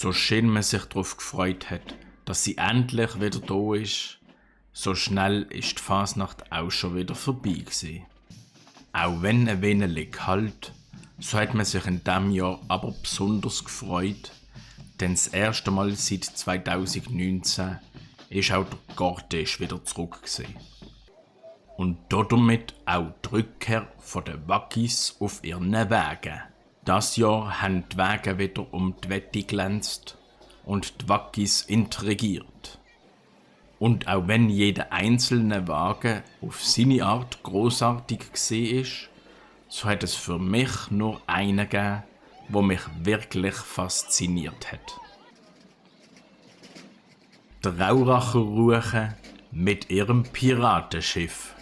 So schön man sich darauf gefreut hat, dass sie endlich wieder da ist, so schnell ist die Fasnacht auch schon wieder vorbei gewesen. Auch wenn ein wenig kalt, so hat man sich in diesem Jahr aber besonders gefreut, denn das erste Mal seit 2019 ist auch der Garten wieder zurück gewesen. Und damit auch die Rückkehr der Wackis auf ihren Wegen. Das Jahr haben die Wege wieder um die Wette glänzt und die Wackis intrigiert. Und auch wenn jeder einzelne Wagen auf seine Art grossartig war, so hat es für mich nur einen gegeben, der mich wirklich fasziniert hat. Die Rauracher Ruche mit ihrem Piratenschiff.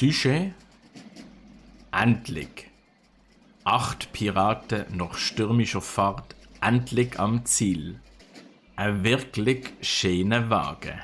Sujet: endlich. 8 Piraten nach stürmischer Fahrt endlich am Ziel. Ein wirklich schöner Wagen.